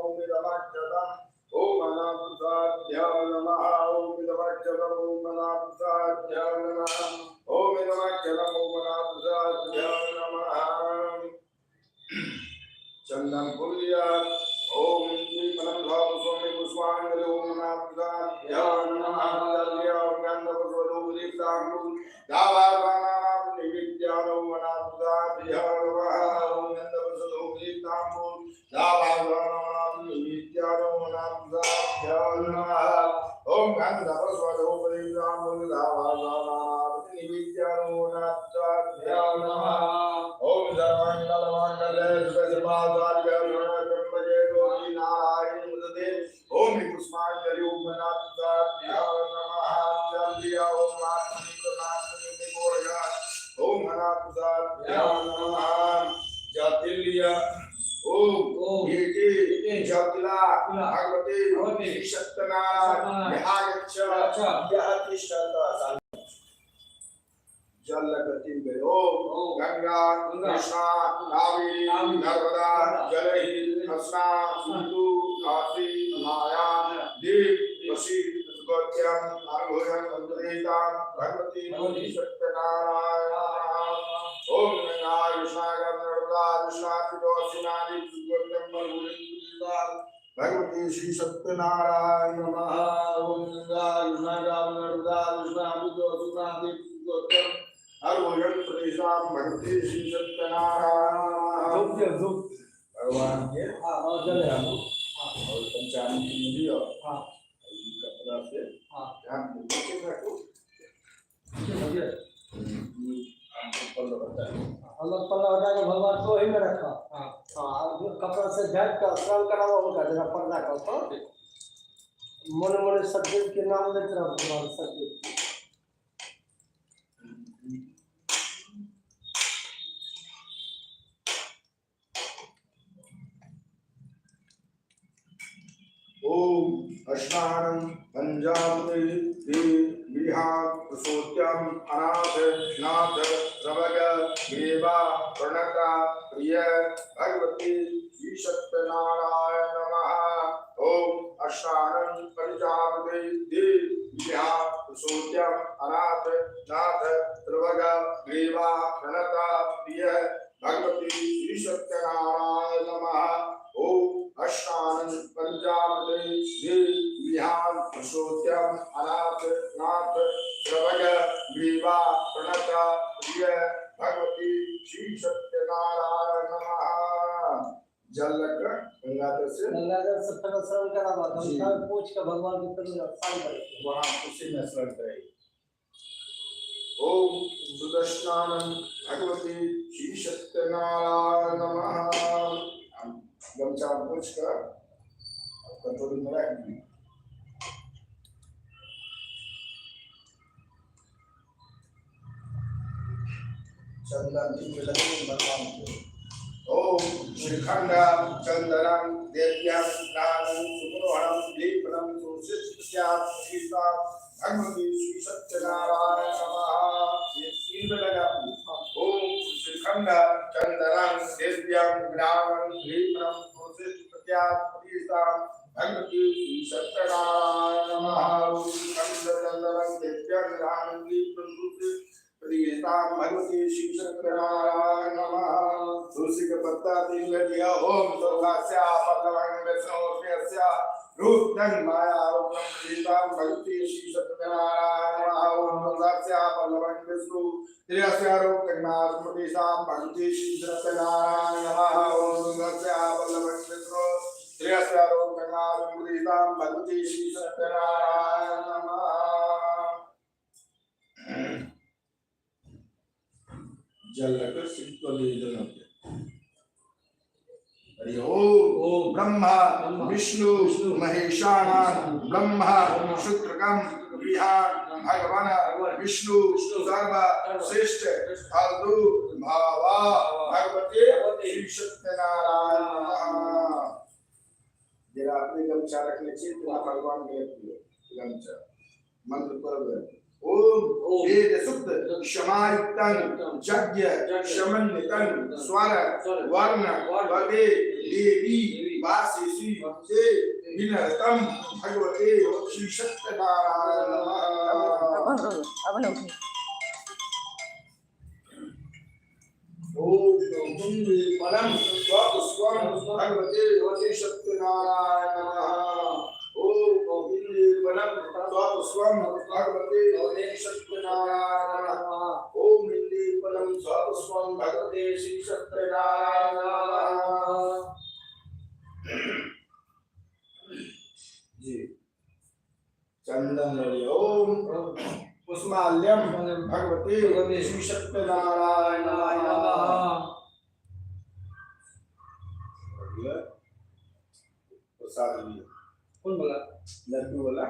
ओम इदमक्षतम् ओम अनाप्रसाद्य नमः। ओम इदमक्षतम् ओम अनाप्रसाद्य नमः। ओम इदमक्षतम् ओम अनाप्रसाद्य नमः। चंदन फूल। ओम दीपनं स्वामी पुष्पांजलि ओम अनाप्रसाद्य नमः। ओम गंधपुष्पधूपदीप्ताम्बु दावानां निवेद्यानो अनाप्रसाद्य नमः। ओम गंधपुष्पधूपदीप्ताम्बु दावानां निवेद्यानो अनाप्रसाद्य नमः। ओम गंधपुष्पधूपदीप्ताम्बु दावानां निवेद्यानो अनाप्रसाद्य नमः। ओम सर्वमंगलमांगल्ये शिवे सर्वार्थसाधिके शरण्ये त्र्यंबके गौरी नारायणी नमोस्तुते। ओम पुष्पांजलि ओम अनाप्रसाद्य नमः। चलिया ओम आत्मनि ओम अनाप्रसाद्य नमः। जातिल्य ओम एति जतिला भगवती श्री सत्यनारायण यहागच्छ यह तिष्ठत। जल गति गयो गंगा कृष्णा कावेरी नर्मदा जलहि कृष्णा सिंधु काशी माया दीप वशी गोत्यम अर्घोयं अंतरेतां भगवती सत्यनारायण। ओम गंगा कृष्णा नर्मदा कृष्णा सिंधु गोत्यम भगवती श्री सत्यनारायण नमः। ओम गंगा कृष्णा नर्मदा कृष्णा सिंधु गोत्यम अर्घोयं प्रदेशां भगवती श्री सत्यनारायण नमः। धूप दे, धूप। भगवान के हाँ, और जल है। और पंचामृत नदी और कपड़ा से ध्यान से रखो। पल्लव हटाए। अलग पल्ला हटा के भगवान को वही में रखा। हाँ, और कपड़ा से ढक कर स्नान करावा उनका जरा पर्दा का ऊपर। मोने मोने सतदेव के नाम लेते रहो, भगवान सतदेव। ओम अश्नानं पञ्चामृते गृहां प्रसूत्यम् अनाथ नाथ रवग देवा प्रणता प्रिय भगवती श्री सत्यनारायण नमः। ओम अश्नानं पंचामृते गृहां प्रसूत्यम् अनाथ नाथ रवग देवा प्रणता प्रिय भगवती श्री सत्यनारायण नमः। ओम अश्नानं पंचामृते गृहां प्रसूत्यम् अनाथ नाथ प्रभग ग्रीवा प्रणता प्रिय भगवती श्री सत्यनारायण नमः। जल रखकर गंगाधर से गंगाजल से पहले स्नान करावा, जी। गमछा में पोंछ के भगवान की तरफ साड़ी बना। वहाँ उसी में स्मरण करेगी। ओम सुदर्शनानं भगवती श्री सत्यनारायण नमः। हम गमछा पोंछ कर कटोरी में रख दी। चंदन दिव्य लक्ष्मी भगवान को। ओम श्रीखंड चंदनं देव्यं ज्ञानं सुमनोहरं दीपनं सुशिष्यात् भगवती श्री सत्यनारायण नमः। ये सिर में लगा। ओम श्रीखंड चंदनं दिव्यं ज्ञानं दीपनं सुशिष्यात् भगवती श्री सत्यनारायण नमः। ओम श्रीखंड चंदनं दिव्यं ज्ञानं दीपनं सुशिष्यात् भगवती श्री सत्यनारायण नमः। तुलसी का पत्ता तीन ले लिया। ओम सौभाग्या पल्लवं विष्णुस्य रूपं माया रूपं सीतां भगवती श्री सत्यनारायण नमः। ओम सौभाग्या पल्लवं विष्णु त्रियस्य रूपं माया भगवती श्री सत्यनारायण नमः। ओम सौभाग्या पल्लवं विष्णु त्रियस्य रूपं माया भगवती श्री सत्यनारायण नमः। जल रखकर सिद्धि हरि ओम ब्रह्मा विष्णु महेशाना ब्रह्मा सूत्रकम विहार भगवान विष्णु सर्व श्रेष्ठ फलदु भावा भगवते श्री सत्यनारायण नमः। जरा अपने गमछा रखने चाहिए तो भगवान के रख दियो गमछा। मंत्र पर ओम वेद सुक्त क्षमायुक्तं यज्ञ समन्वितं स्वर वर्ण पदे देवी वासिषि से विनरतम भगवते श्री सत्यनारायण नमः। अब न उठे। ओम कुंडीफलं स्वपुष्पं भगवते श्री सत्यनारायण नमः। ओम कुंडीफलं स्वपुष्पं भगवते श्री सत्यनारायण नमः। ओम इंदीफलं स्वपुष्पं भगवते श्री सत्यनारायण नमः। जी चंदन ओम पुष्माल्यम भगवते श्री सत्यनारायण नमः। प्रसाद लिया। कौन बोला? लड्डू वाला।